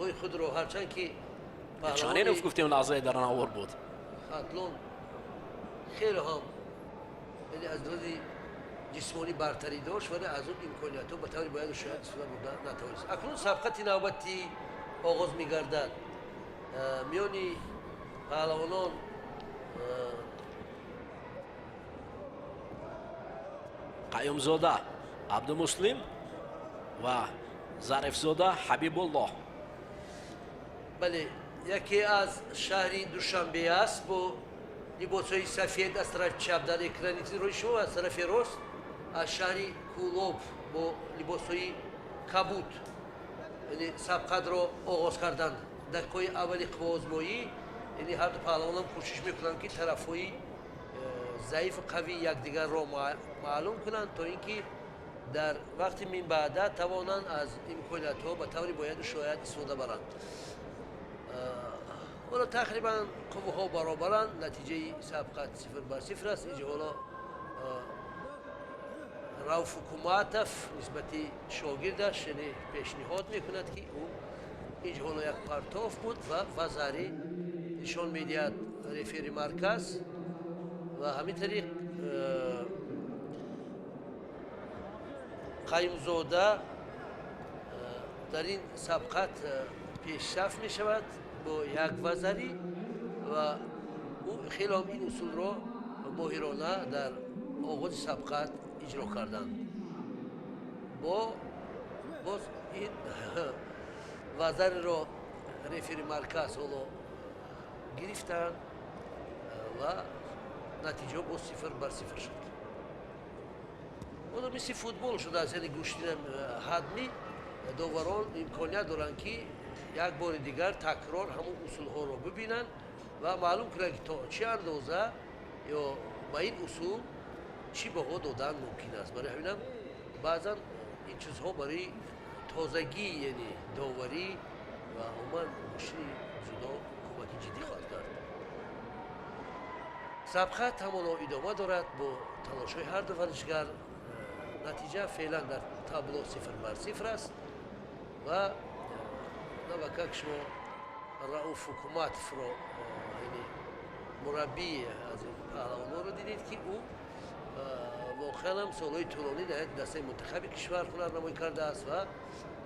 Усулҳои худро, ҳарчанд ки Чанинов гуфтем, лаҳзае дар навор буд. Хатлон хеле ҳам, яъне аз лиҳози ҷисмонӣ бартарӣ дошт, вале аз он имкониятҳо ба таври бояду шояд истифода бурда натавонист. Акнун сабқати навбатӣ оғоз мегардад миёни паҳлавонон. Қаюмзода Абдумуслим ва Зарифзода Ҳабибуллоҳ. Бале, яке аз шаҳри Душанбе аст бо либосҳои сафед аз тарафи чап дар экрани рӯи шумо, аз тарафи рост аз шаҳри Кӯлоб бо либосҳои кабуд, яъне сабқатро оғоз карданд. Дақиқаҳои аввали қувваозмоӣ, яъне ҳарду паҳлавонам кӯшиш мекунанд, ки тарафҳои заифу қавии якдигарро маълум кунанд, то ин ки дар вақти минбаъда тавонанд аз имкониятҳо ба таври бояду шояд истифода баранд. Ҳоло тақрибан қувваҳо баробаранд, натиҷаи сабқат 0-0 аст. Инҷо ҳоло Рауф Ҳукуматов нисбати шогирдаш, яъне пешниҳод мекунад, ки ӯ инҷо ҳоло як партоф буд ва вазари нишон медиҳад рефери марказ. Ва ҳамин тариқ Қаюмзода дар ин сабқат пешсаф мешавад бо як вазарӣ ва ӯ хеле ҳам ин усулро моҳирона дар оғози сабқат иҷро карданд. Бо боз ин вазариро рефери марказ ҳоло гирифтанд ва натиҷа боз 0-0 шуд. Ҳоло мисли футбол шудааст, яъне гӯштина ҳадми доварон имконият доранд, ки як бори дигар такрор ҳамон усулҳоро бибинанд ва маълум кунанд, ки то чӣ андоза ё ба ин усул чӣ баҳо додан мумкин аст. Барои ҳаминам баъзан ин чизҳо барои тозагӣ, яъне доварӣ ва умуман гӯштини ҷудо кӯмаки ҷиддӣ хоҳад кард. Сабқат ҳамоно идома дорад бо талошҳои ҳарду варзишгар. Натиҷа феълан дар табло 0-0 аст ва навакак шумо Рауф Ҳукуматовро, яъне мураббии аз ин паҳлавонҳоро дидед, ки ӯ воқеан ҳам солҳои тӯлонӣ дар як дастаи мунтахаби кишвар ҳунарнамоӣ кардааст ва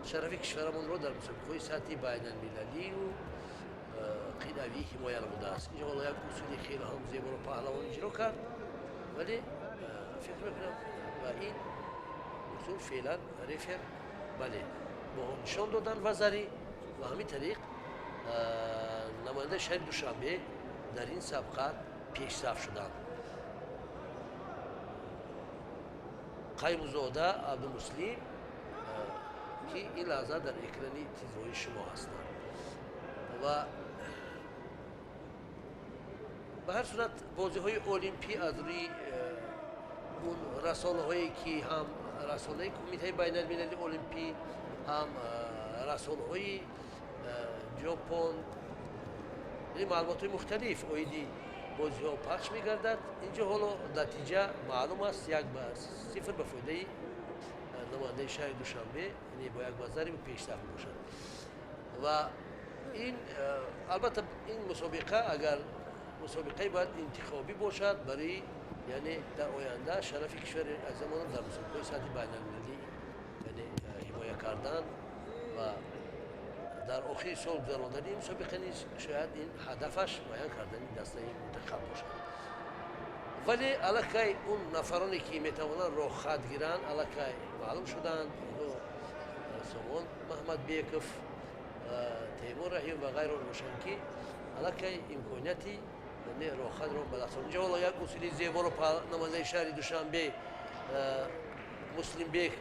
шарафи кишварамонро дар мусобиқаҳои сатҳи байналмилалию қитъавӣ ҳимоя намудааст. Инҷо ҳоло як усули хеле ҳам зеборо паҳлавон иҷро кард, вале фикр мекунам, ва ин усул феълан рефер, бале, бо нишон додан вазарӣ ва ҳамин тариқ намояндаи шаҳри Душанбе дар ин сабқат пешсаф шуданд. Қаймузода Абдумуслим, ки ин лаҳза дар экрани тизрои шумо ҳастанд. Ва ба ҳар сурат бозиҳои олимпӣ аз рӯи он расонаҳое, ки ҳам расонаи Кумитаи байналмилалии олимпӣ, ҳам расонаҳои Ҷопон, яъне маълумотҳои мухталиф оиди бозиҳо пахш мегардад. Инҷо ҳоло натиҷа маълум аст: 1-0 ба фоидаи намояндаи шаҳри Душанбе, яъне бо як вазари пешсаф мебошад. Ва ин албатта ин мусобиқа агар мусобиқаи бояд интихобӣ бошад барои, яъне дар оянда шарафи кишвари азизамонро дар мусобиқаҳои сатҳи байналмилалӣ, яъне ҳимоя кардан ва дар охири сол гузарондани ин мусобиқа низ шояд ин ҳадафаш муайян кардани дастаи мунтахаб бошад. Вале аллакай он нафароне, ки метавонанд роҳхат гиранд, аллакай маълум шуданд. Инҳо Сомон Маҳмадбеков, Темур Раҳим ва ғайро мебошанд, ки аллакай имконияти роҳхатро ба даст. Инҷо ҳоло як усули зеборо намояндаи шаҳри Душанбе Муслимбек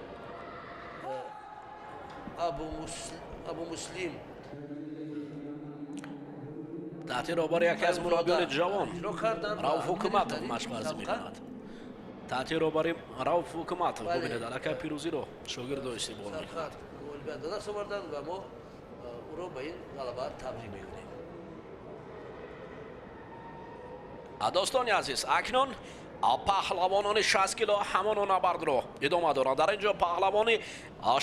Абумуслим Таҳти роҳбари яке аз мураббиёни ҷавон Рауф Ҳукуматов машқварзӣ мекунад. Таҳти роҳбари Рауф Ҳукуматов, бубинед, аллакай пирӯзиро шогирдо истиқбол мекунад. Ғолибият ба даст оварданд ва мо ӯро ба ин ғалаба табрик мекунем. Дӯстони азиз, акнун паҳлавонони 60 кило ҳамоно набардро идома доранд. Дар ин ҷо паҳлавони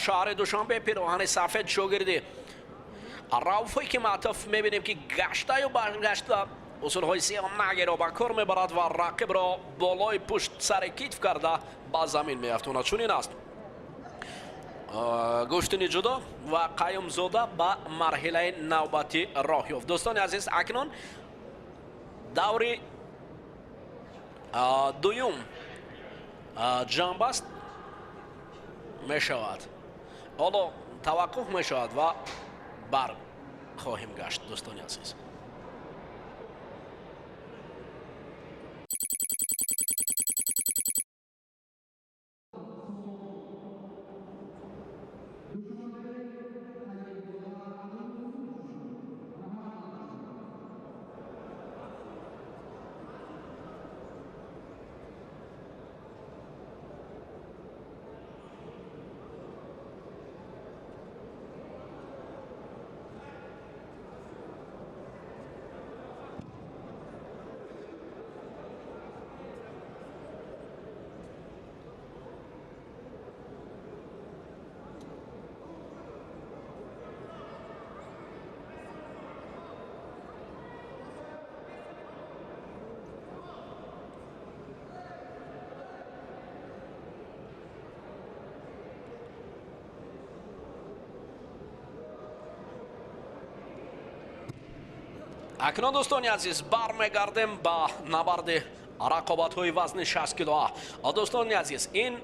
шаҳри Душанбе, пироҳани сафед, шогирди Рауф Ҳикматов мебинем, ки гаштаю баргашта усулҳои сиёнагиро ба кор мебарад ва рақибро болои пушт сари китф карда ба замин меафтонад. Чунин аст, гӯштини ҷудо ва Қаюмзода ба марҳилаи навбатӣ роҳ ёфт. Дӯстони азиз, акнун даври дуюм ҷамбаст мешавад. Ҳоло таваққуф мешавад ва бар хоҳем гашт, дӯстони азиз. Акнун, дӯстони азиз, бармегардем ба набарди рақобатҳои вазни 60 килоа. Дӯстони азиз, ин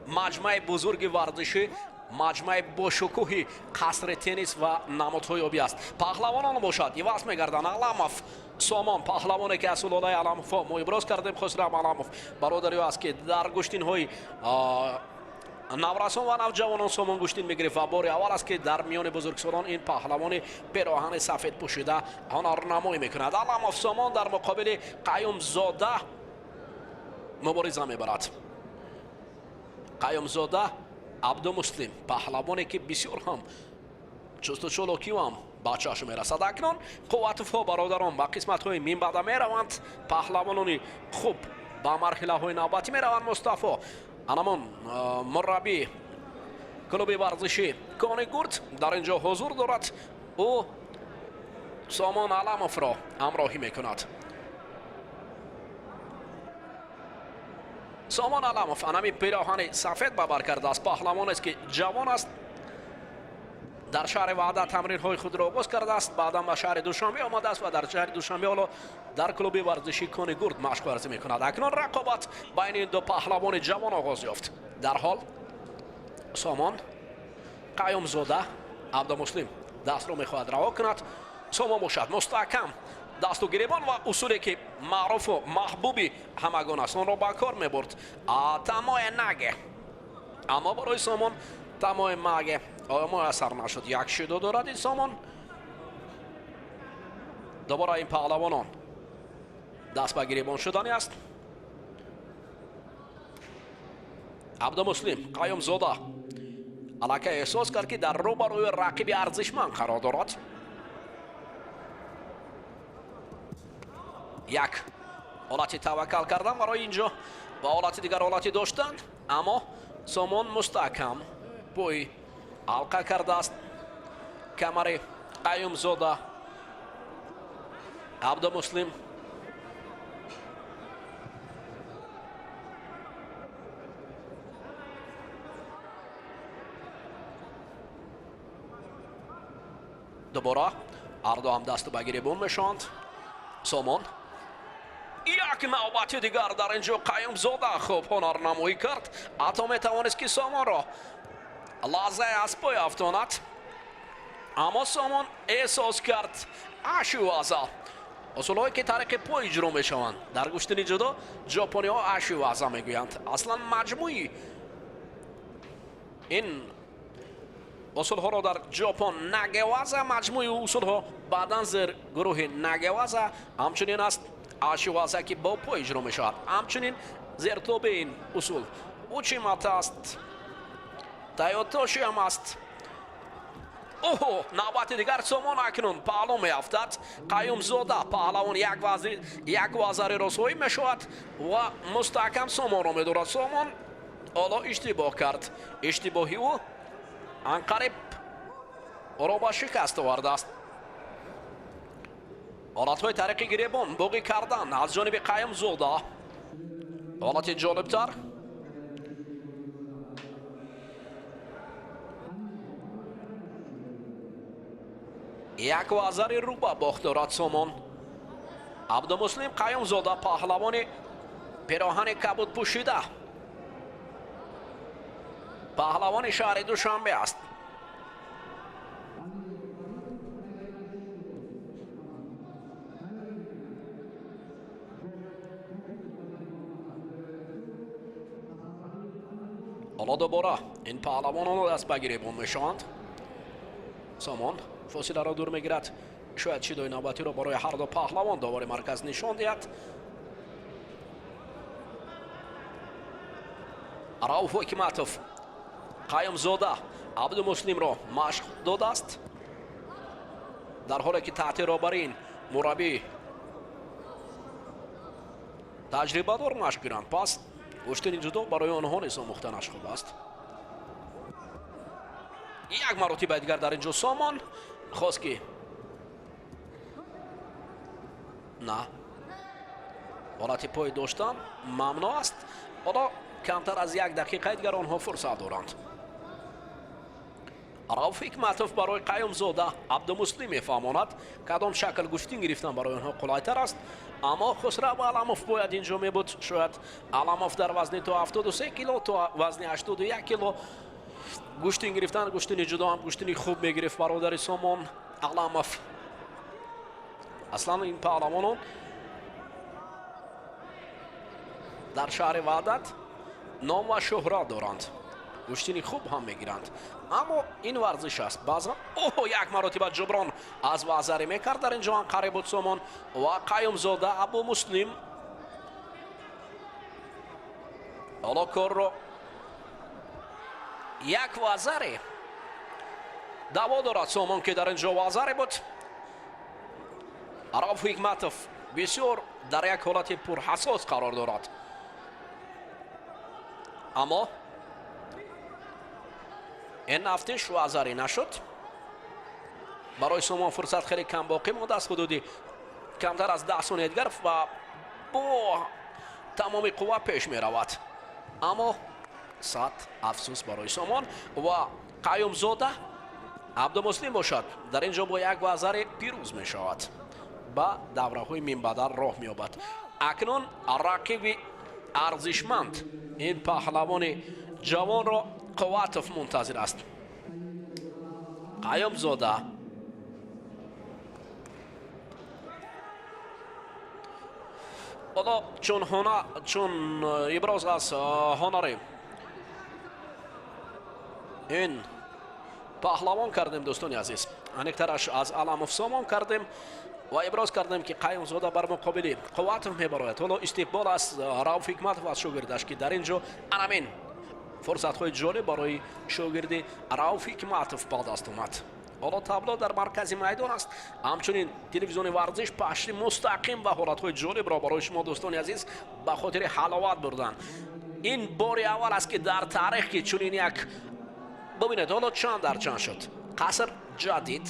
маҷмӯаи бузурги варзишӣ, маҷмӯаи бошукӯҳи қасри теннис ва намудҳои обӣ аст. Паҳлавонон бошад иваз мегарданд. Аламов Сомон, паҳлавоне ки аз сулолаи Аламовҳо мо иброз кардем, Хусрав Аламов бародари ӯ аст, ки дар гӯштинҳои наврасон ва навҷавонон Сомон гӯштин мегирифт ва бори аввал аст, ки дар миёни бузургсолон ин паҳлавони пироҳани сафед пӯшида ҳунарнамоӣ мекунад. Аламов Сомон дар муқобили Қаюмзода мубориза мебарад. Қаюмзода Абдумуслим, паҳлавоне ки бисёр ҳам чусту чолокиам ба чашм мерасад. Акнун Қувватовҳо, бародарон, ба қисматҳои минбаъда мераванд. Паҳлавонони хуб ба марҳилаҳои навбатӣ мераванд. Мустафо анамон мураббӣ клуби варзишӣ Кони Гурд дар ин ҷо ҳузур дорад. Ӯ Сомон Аламовро ҳамроҳӣ мекунад. Сомон Аламов анами пироҳани сафед ба бар кардааст. Паҳлавонест, ки ҷавон аст, дар шаҳри Ваҳдат тамринҳои худро оғоз кардааст, баъдан ба шаҳри Душанбе омадааст ва дар шаҳри Душанбе ҳоло дар клуби варзишӣ Кони Гурд машқ варзӣ мекунад. Акнун рақобат байни ду паҳлавони ҷавон оғоз ёфт. Дар ҳол Сомон Қаюмзода Абдумуслим дастро мехоҳад раҳо кунад. Сомон бошад мустаҳкам дасту гиребон ва усуле ки маъруфу маҳбуби ҳамагон аст, онро ба кор мебурд, тамое наге. Аммо барои Сомон тамои маге муяссар нашуд. Як шидо дорад ин Сомон. Дубора ин паҳлавонон даст ба гиребон шудани аст. Абдумуслим Қаюмзода аллакай эҳсос кард, ки дар рӯбарӯи рақиби арзишманд қарор дорад. Як ҳолати таваккал кардан барои инҷо ва ҳолати дигар ҳолати доштан, аммо Сомон мустаҳкам пой алқа кардааст камари Қаюмзода Абдумуслим. Дубора ҳарду ҳам дасту ба гиребон мешаванд. Сомон як навбати дигар дар ин ҷо Қаюмзода хуб ҳунарнамоӣ кард, ҳатто метавонист, ки Сомонро лаҳзае аз пой афтонад, аммо Сомон эҳсос кард ашиваза. Усулҳое ки тариқи пой иҷро мешаванд дар гӯштини ҷудо ҷопониҳо ашиваза мегӯянд. Аслан маҷмӯи ин усулҳоро дар Ҷопон нагеваза, маҷмӯи усулҳо баъдан зер гурӯҳи нагеваза, ҳамчунин аст ашиваза, ки бо пой иҷро мешавад. Ҳамчунин зертоби ин усул учимата аст, таётошиам аст. Оҳо, навбати дигар Сомон акнун паҳлӯ меафтад. Қаюмзода паҳлавон як вазариро соҳиб мешавад ва мустаҳкам Сомонро медорад. Сомон ҳоло иштибоҳ кард. Иштибоҳи ӯ анқариб ӯро ба шикаст овардааст. Ҳолатҳои тариқи гиребон боғӣ кардан аз ҷониби Қаюмзода. Ҳолати ҷолибтар. Як вазари рӯ ба бохт дорад Сомон. Абдумуслим Қаюмзода, паҳлавони пироҳани кабуд пӯшида, паҳлавони шаҳри Душанбе аст. Ҳоло дубора ин паҳлавононро даст ба гиребон мешаванд. Сомон фосиларо дур мегирад. Шояд шидои навбатиро барои ҳар ду паҳлавон довари марказ нишон диҳад. Рауф Ҳикматов Қаюмзода Абдумуслимро машқ додааст, дар ҳоле ки таҳти роҳбарии ин мураббӣ таҷрибадор машқ гиранд. Пас гӯштини ҷудо барои онҳо низ омӯхтанаш хуб аст. Як маротиба дигар дар ин ҷо Сомон хост ки на, ҳолати пой доштан мамнӯъ аст. Ҳоло камтар аз як дақиқаи дигар онҳо фурсат доранд. Рауф Ҳикматов барои Қаюмзода Абдумуслим мефаҳмонад, кадом шакл гӯштин гирифтан барои онҳо қулайтар аст. Аммо Хусрав Аламов бояд инҷо мебуд. Шояд Аламов дар вазни то 73 кило, то вазни 81 кило гӯштин гирифтан, гӯштини ҷудо ҳам гӯштини хуб мегирифт бародари Сомон Аламов. Аслан ин паҳлавонон дар шаҳри Ваҳдат ном ва шӯҳрат доранд, гӯштини хуб ҳам мегиранд. Аммо ин варзиш аст. Баъзан оҳ, як маротиба ҷуброн аз вазаре мекард. Дар ин ҷо ҳам қариб буд Сомон ва Қаюмзода Абумуслим. Ҳоло корро як вазаре даъво дорад Сомон, ки дар ин ҷо вазаре буд. Рауф Ҳикматов бисёр дар як ҳолати пурҳассос қарор дорад, аммо ин нафтиш вазарӣ нашуд. Барои Сомон фурсат хеле кам боқӣ мондааст, ҳудуди камтар аз 10 сония дигар ва бо тамоми қувва пеш меравад. Аммо сад афсӯс барои Сомон ва Қаюмзода Абдумуслим бошад дар ин ҷо бо як вазаре пирӯз мешавад, ба давраҳои минбаъдар роҳ меёбад. Акнун рақиби арзишманд ин паҳлавони ҷавонро Қувватов мунтазир аст. Қаюмзода ҳоло чун иброз аз ҳонари ин паҳлавон кардем, дӯстони азиз, аниқтараш аз Аламов Сомон кардем ва иброз кардем, ки Қаюмзода бар муқобили Қувватов мебарояд. Ҳоло истиқбол аз Рауф Ҳикматов аз шогирдаш, ки дар ин ҷо анамин фурсатҳои ҷолиб барои шогирди Рауф Ҳикматов ба даст омад. Ҳоло табло дар маркази майдон аст. Ҳамчунин телевизиони варзиш пахши мустақим ва ҳолатҳои ҷолибро барои шумо дӯстони азиз ба хотири ҳаловат бурдан. Ин бори аввал аст, ки дар таърих ки чунин як, бибинед, ҳоло чанд дар чанд шуд. Қаср ҷадид,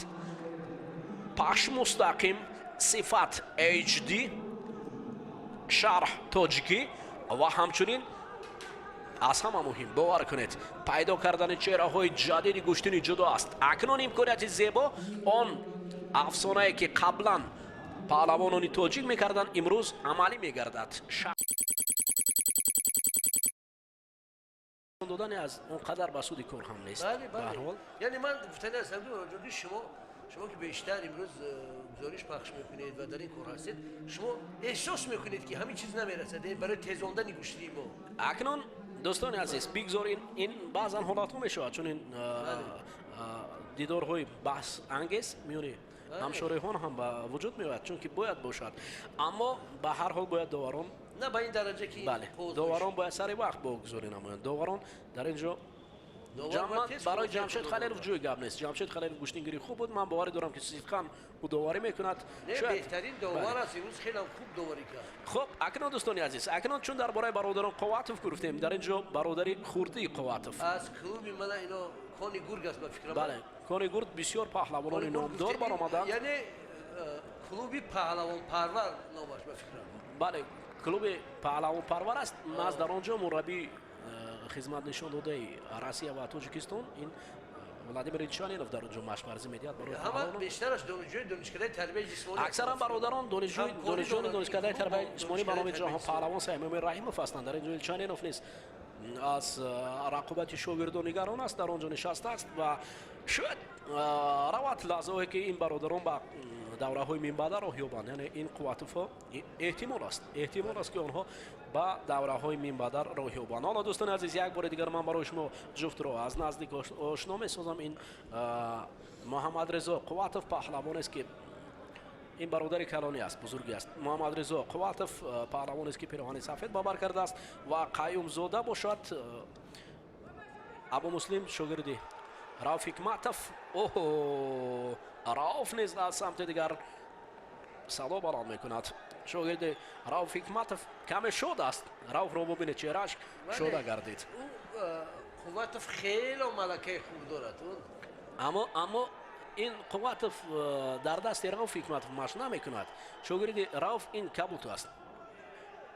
пахш мустақим, сифат HD, шарҳ тоҷикӣ ва ҳамчунин аз ҳама муҳим, бовар кунед, пайдо кардани чеҳраҳои ҷадиди гӯштини ҷудо аст. Акнун имконияти зебо, он афсонае ки қаблан паҳлавонони тоҷик мекарданд, имрӯз амалӣ мегардад. Додани аз он қадар ба суди кор ҳам нест. Яъне ман гуфтани ҳастам, ки шумо ки бештар имрӯз гузориш пахш мекунед ва дар ин кор ҳастед, шумо эҳсос мекунед, ки ҳамин чиз намерасад барои тезондани гӯштини мо. Акнун дӯстони азиз, бигзор ин баъзан ҳолатҳо мешавад, чун ин дидорҳои баҳсангез миёни ҳамшореҳон ҳам ба вуҷуд меояд, чунки бояд бошад. Аммо ба ҳар ҳол бояд доварон на ба ин дараҷа ки бале, доварон бояд сари вақт богузорӣ намоянд. Доварон дар ин ҷо барои Ҷамшед Халилов ҷои гап нест. Ҷамшед Халилов гӯштингири хуб буд. Ман боварӣ дорам, ки сидқан ӯ доварӣ мекунад. Беҳтарин довар аст, имрӯз хеле хуб доварӣ кард. Хуб, акнун дӯстони азиз, акнун чун дар бораи бародарон Қувватов гуфтем, дар ин ҷо бародари хурдии Қувватов аз клуби мана ино Кони Гург аст, ба фикрам. Бале, Кони Гург бисёр паҳлавонони номдор баромаданд. Яъне Клуби Паҳлавонпарвар номаш, ба фикрам. Бале, клуби Паҳлавонпарвар аст. Маҳз дар он ҷо мураббии хизмат нишон додаи Россия ва Тоҷикистон ин Владимир Илчанинов дар он ҷо машқварзӣ медиҳад барои ҳама бештараш донишҷӯи донишкадаи тарбияи ҷисмонӣ. Аксаран бародарон донишҷӯёни донишкадаи тарбияи ҷисмонӣ ба номи ҷаҳонпаҳлавон Саидмуҳаммад Раҳимов ҳастанд. Дар ин ҷо Илчанинов низ аз рақобати шогирдон нигарон аст, дар он ҷо нишастааст ва шояд равад лаҳзаҳое ки ин бародарон ба давраҳои минбаъда роҳ ёбанд. Яъне ин Қувватовҳо эҳтимол аст, ки онҳо ба давраҳои минбаъда роҳ ёбанд. Ҳоло, дӯстони азиз, як бори дигар ман барои шумо ҷуфтро аз наздик ошно месозам. Ин Муҳаммадрезо Қувватов паҳлавонест, ки ин бародари калонӣ аст, бузургӣ аст. Муҳаммадрезо Қувватов паҳлавонест, ки пироҳани сафед ба бар кардааст ва Қаюмзода бошад Абумуслим, шогирди Рауф Ҳикматов. Оҳо, Рауф низ аз самти дигар садо баланд мекунад. Шогирди Рауф Ҳикматов каме шод аст. Рауфро бубинед, чеҳрааш шода гардид. Қувватов хело малакаи хуб дорад. Аммо ин Қувватов дар дасти Рауф Ҳикматов машқ намекунад. Шогирди Рауф ин кабут аст,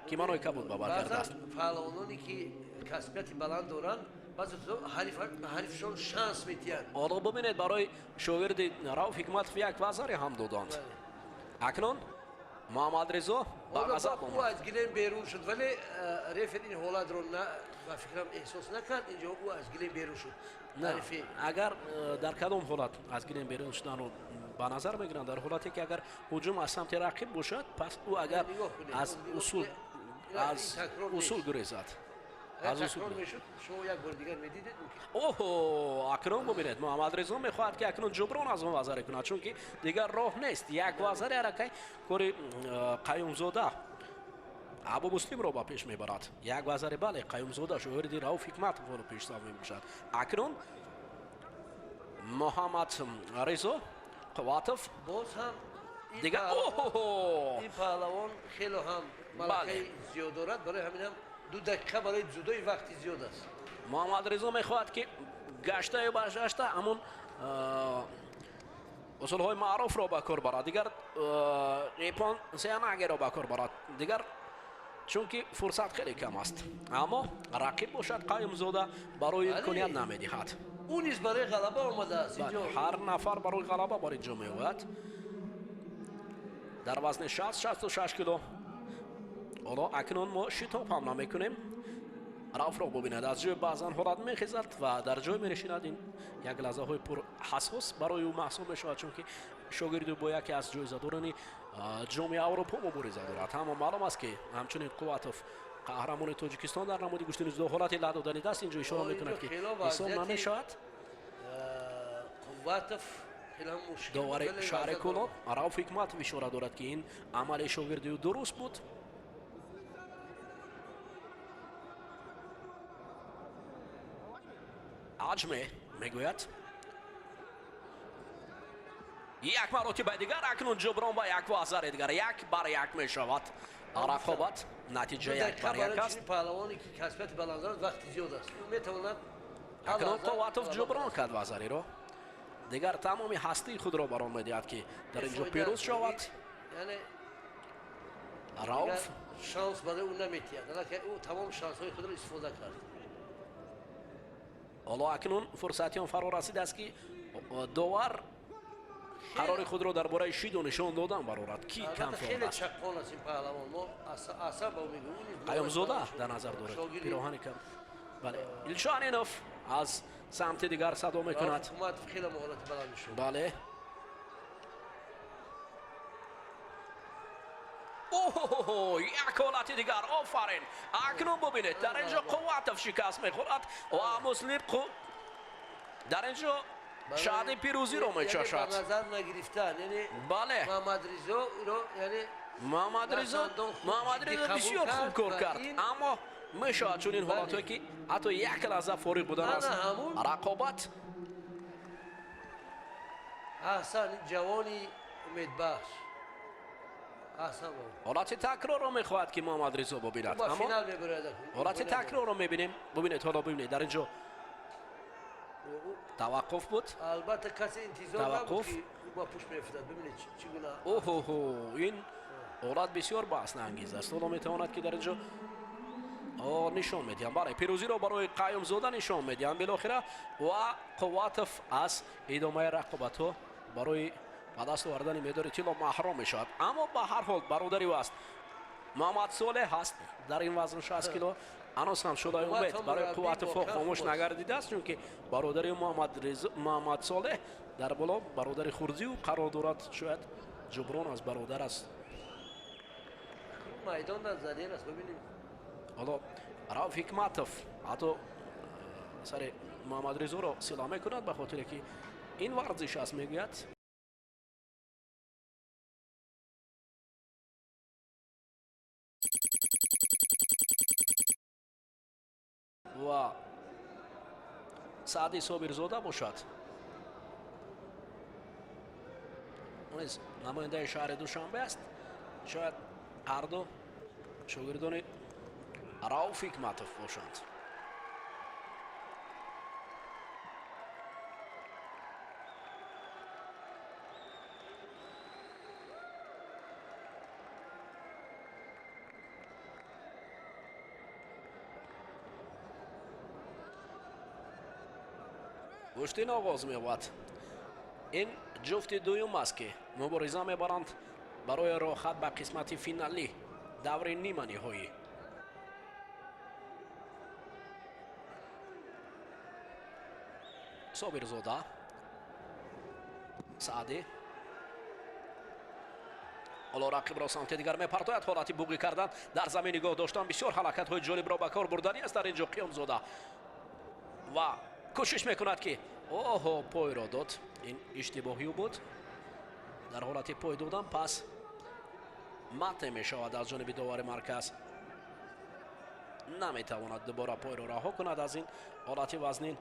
кимонои кабут ба бар кардааст. Паҳлавононе ки касбияти баланд доранд, баъзе ҳарифшон шанс медиҳанд. Ҳоло бубинед, барои шогирди Рауф Ҳикматов як вазаре ҳам доданд. Акнун Муҳаммадрезо ба ғазаб омад. Ӯ аз гилем берун шуд, вале рефери ин ҳолатро ба фикрам эҳсос накард. Инҷо ӯ аз гилем берун шуд. Агар дар кадом ҳолат аз гилем берун шуданро ба назар мегиранд? Дар ҳолате ки агар ҳуҷум аз самти рақиб бошад, пас ӯ агар аз усул гурезад, шумо як бори дигар медидед. Оҳо, акнун бубинед, Муҳаммадрезо мехоҳад ки акнун ҷуброн аз он вазаре кунад, чунки дигар роҳ нест. Як вазари аллакай кори Қаюмзода Абумуслимро ба пеш мебарад. Як вазари, бале, Қаюмзода шогирди Рауф Ҳикматовро пешсаф мебошад. Акнун Муҳаммадрезо Қувватов боз ҳам дигар. Оҳо, ин паҳлавон хело ҳам малакаи зиёд дорад, барои ҳамин ҳам 2 дақиқа барои ҷудои вақти зиёд аст. Муҳаммадрезо мехоҳад ки гаштаю баргашта ҳамон усулҳои маъруфро ба кор барад, дигар ипон сеанагеро ба кор барад, дигар чунки фурсат хеле кам аст. Аммо рақиб бошад Қаюмзода барои имконият намедиҳад. Ӯ низ барои ғалаба омадааст. Ҳар нафар барои ғалаба бар инҷо меояд. Дар вазни 60-66 кило. Ҳоло акнун мо шитоб ҳам намекунем. Рауфро бубинад, аз ҷои баъзан ҳолат мехезад ва дар ҷой менишинад. Ин як лаҳзаҳои пурҳассос барои ӯ маҳсуб мешавад, чунки шогирди бо яке аз ҷоизадорони ҷоми Аврупо мубориза дорад. Ҳама маълум аст, ки ҳамчунин Қувватов қаҳрамони Тоҷикистон дар намуди гӯштини ҷудо. Ҳолати ла додани даст инҷо ишора мекунад, ки ҳисоб намешавад. Довари шаҳри Кӯлоб Рауф Ҳикматов ишора дорад, ки ин амали шогирди ӯ дуруст буд. Аҷме мегӯяд. Як маротиба дигар акнун ҷуброн ба як вазари дигар, 1-1 мешавад рақобат. Натиҷа 1-1 аст. Паҳлавоне ки касбияти баланд дорад вақти зиёд аст, ӯ метавонад. Акнун Қувватов ҷуброн кард вазариро, дигар тамоми ҳастии худро бар он медиҳад, ки дар инҷо пирӯз шавад. Рауф шанс барои ӯ наметиҳад, ӯ тамоми шансҳои худро истифода кард. Ҳоло акнун фурсати он фаро расидааст, ки довар қарори худро дар бораи шиду нишон додан барорад, ки кам хеле чаққон аст ин паҳлавон. Мо асаб ба ӯ мегӯем. Қаюмзода дар назар дорад пироҳани кам. Бале, Илчанинов аз самти дигар садо мекунад. Хеле маҳорати баланд мешуд. Бале. Оҳ, як ҳолати дигар, офарин. Акнун бубинед, дар инҷо Қувватов шикаст мехӯрад ва Муслим дар инҷо шаҳди пирӯзиро мечашад. Назар нагирифтан, яъне бале, Муҳаммадризо яъне Муҳаммадризо бисёр хуб кор кард, аммо мешавад чунин ҳолатҳое, ки ҳатто як лаҳза фориғ будан аз рақобат. Аҳсан, ҷавони умедбахш. Ҳолати такрорро мехоҳад, ки ҳолати такрорро мебинем. Бубинед, ҳоло бубинед, дар инҷо Таваққуф буд. Албатта, касе интизор набуд, ки ӯ ба пушт меафтад. Бибинед, чӣ гуна. Оҳоҳо, ин ҳолат бисёр баҳснаангез аст. Ҳоло метавонад, ки дар ин ҷо нишон медиҳам. Бале, пирӯзиро барои Қаюмзода нишон медиҳам билохира ва Қувватов аз идомаи рақобатҳо барои ба даст овардани медори тилло маҳрум мешавад. Аммо ба ҳар ҳол бародари ӯ аст, Муҳаммад Солеҳ ҳаст дар ин вазн, 60 кило. Ҳанӯз ҳам шӯълаи умед барои Қувватовҳо хомӯш нагардидааст, чунки бародари Муҳаммад Солеҳ дар боло бародари хурдиу қарор дорад. Шояд ҷуброн аз бародар аст. Майдон дар задир аст, бибинем. Ҳоло Рауф Ҳикматов ҳатто сари Муҳаммадризоро сила мекунад, ба хотире ки ин варзиш аст, мегӯяд. Ва Саъди Собирзода бошад, низ намояндаи шаҳри Душанбе аст. Шояд ҳарду шогирдони Рауф Ҳикматов бошанд. Гӯштин оғоз меёбад. Ин ҷуфти дуюм аст, ки мубориза мебаранд барои роҳхат ба қисмати финалӣ, даври ниманиҳоӣ. Собирзода Саъдӣ ҳоло рақибро самти дигар мепартояд. Ҳолати буғӣ кардан, дар замин нигоҳ доштан, бисёр ҳаракатҳои ҷолибро ба кор бурданӣ аст дар ин ҷо Қиёмзода ва кӯшиш мекунад, ки оҳо, пойро дод. Ин иштибоҳӣ буд. Дар ҳолати пой додан пас мате мешавад аз ҷониби довари марказ. Наметавонад дубора пойро раҳо кунад аз ин ҳолати вазнин.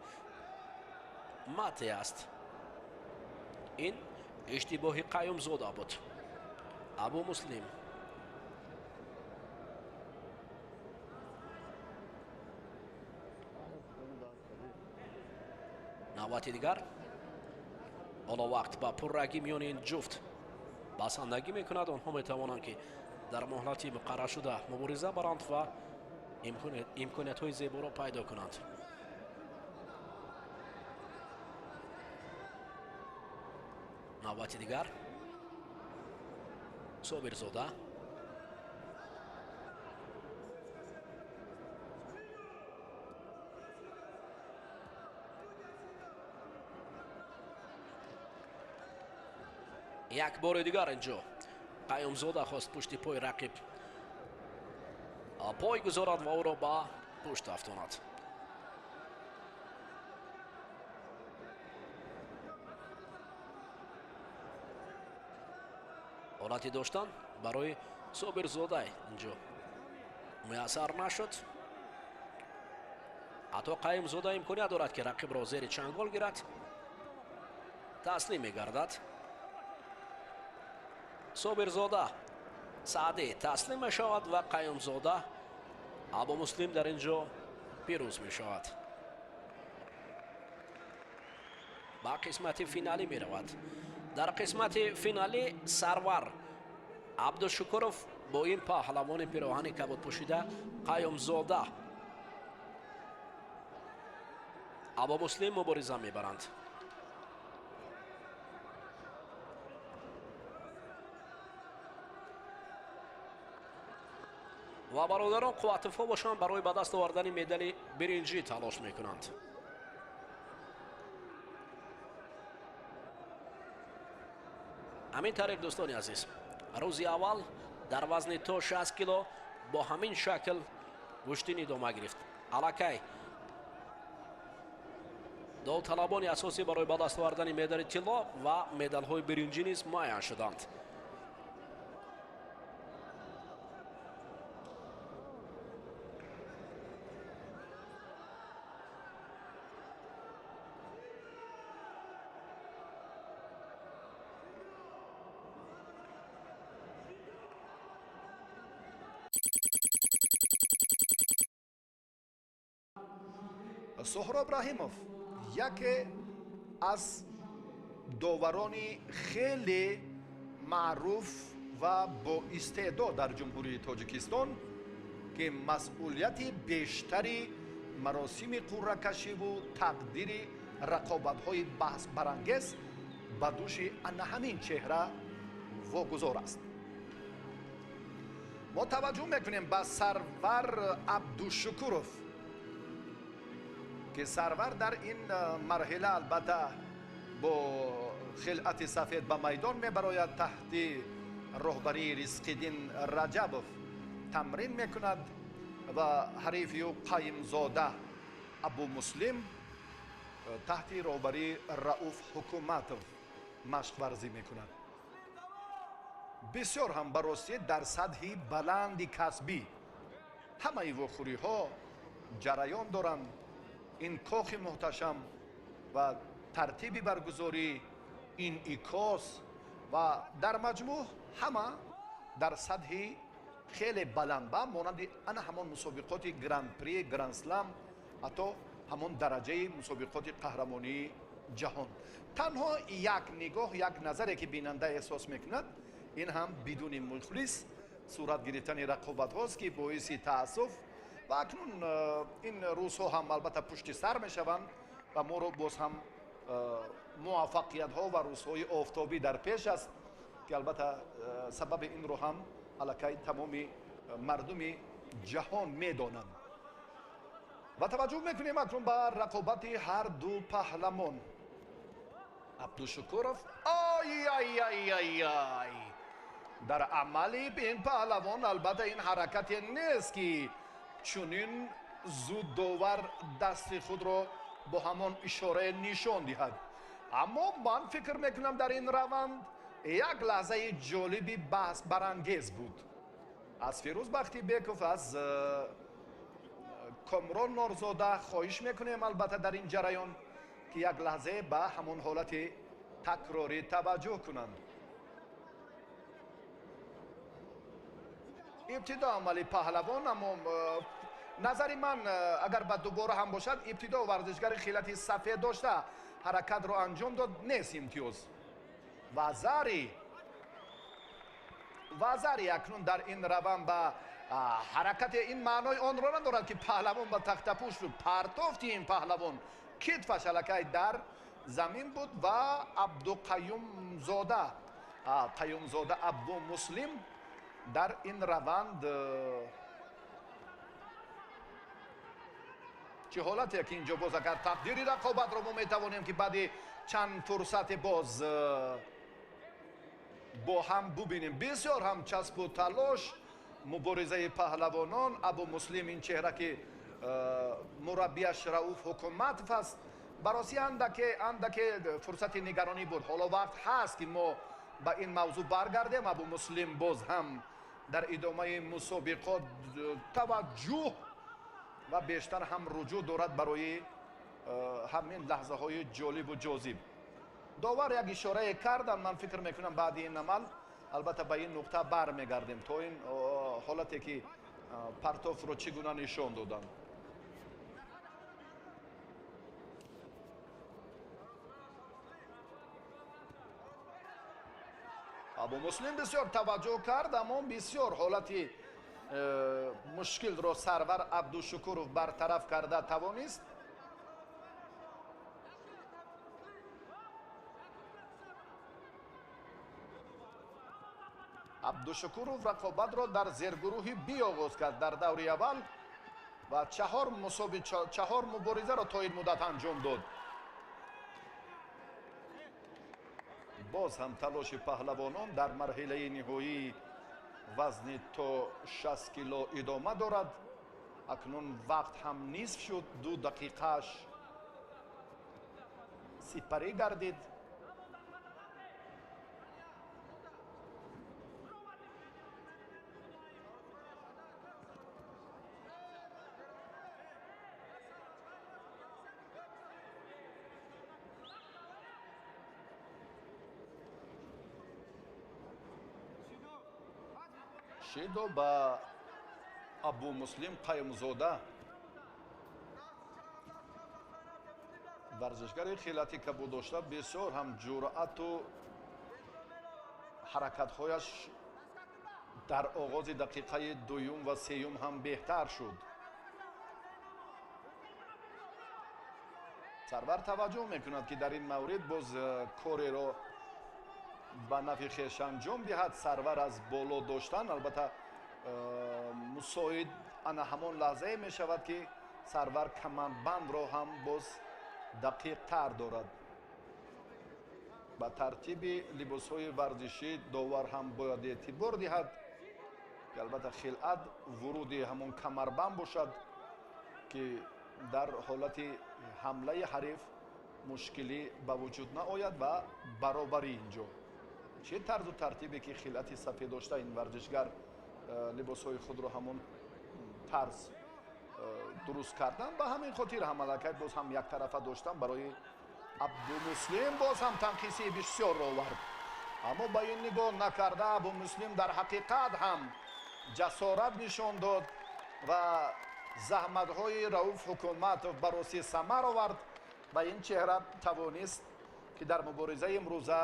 Мате аст. Ин иштибоҳи Қаюмзода буд, Абу Муслим. Навбати дигар. Ҳоло вақт ба пуррагӣ миёни ин ҷуфт басандагӣ мекунад. Онҳо метавонанд, ки дар муҳлати муқарраршуда мубориза баранд ва имкониятҳои зеборо пайдо кунанд. Навбати дигар. Собирзода як бори дигар инҷо Қаюмзода хост пушти пои рақиб пой гузорад ва ӯро ба пушт афтонад. Ҳолати доштан барои Собирзода инҷо муяссар нашуд. Ҳатто Қаюмзода имконият дорад, ки рақибро зери чангол гирад. Таслим мегардад. Собирзода Саъдӣ таслим мешавад ва Қаюмзода Абу Муслим дар ин ҷо пирӯз мешавад, ба қисмати финалӣ меравад. Дар қисмати финалӣ Сарвар Абдушукуров бо ин паҳлавони пироҳани кабудпӯшида, Қаюмзода Абу Муслим, мубориза мебаранд. Ва бародарон Қувватовҳо бошанд, барои ба даст овардани медали биринҷӣ талош мекунанд. Ҳамин тариқ, дӯстони азиз, рӯзи аввал дар вазни то 60 кило бо ҳамин шакл гӯштин идома гирифт. Аллакай довталабони асосӣ барои ба даст овардани медали тилло ва медалҳои биринҷӣ низ муайян шуданд. Соҳроб Раҳимов Яке аз доварони хеле маъруф ва боистеъдод дар Ҷумҳурии Тоҷикистон, ки масъулияти бештари маросими қурракашиву тақдири рақобатҳои баҳсбарангез ба дӯши ана ҳамин чеҳра вогузор аст. Мо таваҷҷӯҳ мекунем ба Сарвар Абдушукуров, ки Сарвар дар ин марҳила албатта бо хилъати сафед ба майдон мебарояд, таҳти роҳбарии Ризқиддин Раҷабов тамрин мекунад ва ҳарифи ӯ Қайимзода Абумуслим таҳти роҳбарии Рауф Ҳукуматов машқварзӣ мекунад. Бисёр ҳам ба ростӣ дар сатҳи баланди касбӣ ҳамаи вохӯриҳо ҷараён доранд. Ин кохи муҳташам ва тартиби баргузорӣ, инъикос ва дар маҷмӯъ ҳама дар сатҳи хеле баланд, ба монанди ана ҳамон мусобиқоти гран-при, гранд-слам, ҳатто ҳамон дараҷаи мусобиқоти қаҳрамонии ҷаҳон. Танҳо як нигоҳ, як назаре ки бинанда эҳсос мекунад, ин ҳам бидуни мухлис сурат гирифтани рақобатҳост, ки боиси таассуф. Ва акнун ин рӯзҳо ҳам албатта пушти сар мешаванд ва моро боз ҳам муваффақиятҳо ва рӯзҳои офтобӣ дар пеш аст, ки албатта сабаби инро ҳам аллакай тамоми мардуми ҷаҳон медонанд. Ва таваҷҷӯҳ мекунем акнун ба рақобати ҳар ду паҳламон. Абдушукуров, ай ай ай ай ай, дар амали ин паҳлавон албатта ин ҳаракате нест, ки чунин зуд довар дасти худро бо ҳамон ишорае нишон диҳад. Аммо ман фикр мекунам, дар ин раванд як лаҳзаи ҷолиби баҳсбарангез буд. Аз Фирӯз Бахтибеков, аз Комрон Норзода хоҳиш мекунем албатта дар ин ҷараён, ки як лаҳзе ба ҳамон ҳолати такрорӣ таваҷҷӯҳ кунанд. Ибтидо амали паҳлавон, аммо назари ман, агар ба дубора ҳам бошад, ибтидо варзишгари хилати сафед дошта ҳаракатро анҷом дод, нест имтиёз. Вазари акнун дар ин раванд ба ҳаракати ин маънои онро надорад, ки паҳлавон ба тахтапӯш шуд. Партофти ин паҳлавон китфаш аллакай дар замин буд ва Абдуқаюмзода, Қаюмзода Абумуслим дар ин раванд чӣ ҳолате ки инҷо боз агар тақдири рақобатро мо метавонем, ки баъди чанд фурсате боз бо ҳам бубинем. Бисёр ҳам часпу талош муборизаи паҳлавонон. Абумуслим, ин чеҳра ки мураббияш Рауф Ҳукуматов аст, бароси андаке фурсати нигаронӣ буд. Ҳоло вақт ҳаст, ки мо ба ин мавзӯъ баргардем. Абумуслим боз ҳам дар идомаи мусобиқот таваҷҷӯҳ ва бештар ҳам руҷӯъ дорад барои ҳамин лаҳзаҳои ҷолибу ҷозиб. Довар як ишорае кардам, ман фикр мекунам баъди ин амал албатта ба ин нуқта бармегардем, то ин ҳолате ки партофро чӣ гуна нишон доданд. Абумуслим бисёр таваҷҷӯҳ кард, аммо бисёр ҳолати мушкилро Сарвар Абдушукуров бартараф карда тавонист. Абдушукуров рақобатро дар зергурӯҳи Би оғоз кард дар даври аввал ва чаҳор муборизаро то ин муддат анҷом дод. Боз ҳам талоши паҳлавонон дар марҳилаи ниҳоии вазни то 60 кило идома дорад. Акнун вақт ҳам нисф шуд, 2 дақиқааш сипарӣ гардид. Шидо ба Абумуслим Қаюмзода Варзишгари хилати кабуд дошта бисёр ҳам ҷуръату ҳаракатҳояш дар оғози дақиқаи дуюм ва сеюм ҳам беҳтар шуд. Сарвар таваҷҷӯҳ мекунад, ки дар ин маврид боз кореро ба нафъи хеш анҷом диҳад. Сарвар аз боло доштан албатта мусоид ана ҳамон лаҳзае мешавад, ки Сарвар камарбандро ҳам боз дақиқтар дорад. Ба тартиби либосҳои варзишӣ довар ҳам бояд эътибор диҳад, ки албатта хилъат вуруди ҳамон камарбанд бошад, ки дар ҳолати ҳамлаи ҳариф мушкилӣ ба вуҷуд наояд ва баробарӣ инҷо. Чӣ тарзу тартибе ки хилъати сафед дошта ин варзишгар либосҳои худро ҳамон тарз дуруст кардан, ба ҳамин хотир ҳам аллакай боз ҳам яктарафа доштан барои Абдумуслим боз ҳам танқисии бисёрро овард. Аммо ба ин нигоҳ накарда Абумуслим дар ҳақиқат ҳам ҷасорат нишон дод ва заҳматҳои Рауф Ҳукуматов ба ростӣ самар овард ва ин чеҳра тавонист, ки дар муборизаи имрӯза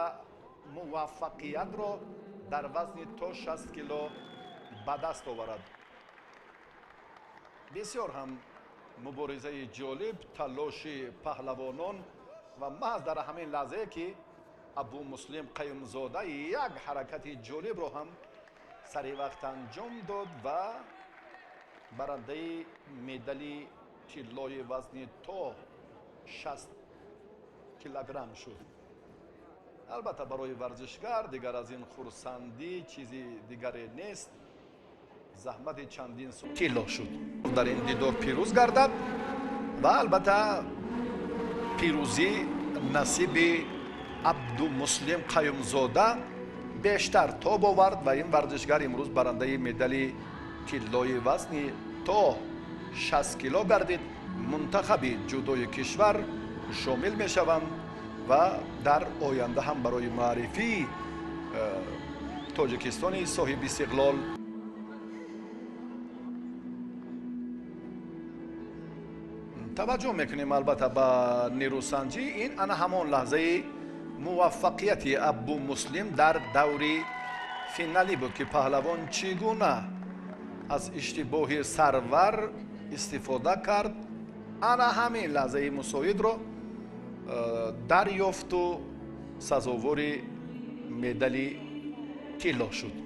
муваффақиятро дар вазни то 60 кило ба даст оварад. Бисёр ҳам муборизаи ҷолиб, талоши паҳлавонон ва маҳз дар ҳамин лаҳзае ки Абумуслим Қаюмзода як ҳаракати ҷолибро ҳам сари вақт анҷом дод ва барандаи медали тиллои вазни то 60 килограмм шуд. Албатта барои варзишгар дигар аз ин хурсандӣ чизи дигаре нест. Заҳмати чандин сол тилло шуд. Дар ин дидор пирӯз гардад ва албатта пирӯзӣ насиби Абдумуслим Қаюмзода бештар тоб овард ва ин варзишгар имрӯз барандаи медали тиллои вазни то 60 кило гардид. Мунтахаби ҷудои кишвар шомил мешаванд ва дар оянда ҳам барои муаррифии Тоҷикистони соҳиби истиқлол таваҷҷӯҳ мекунем. Албатта ба нерӯсанҷӣ ин ана ҳамон лаҳзаи муваффақияти Абумуслим дар даври финалӣ буд, ки паҳлавон чӣ гуна аз иштибоҳи Сарвар истифода кард. Ана ҳамин лаҳзаи мусоидро дарёфту сазовори медали тилло шуд.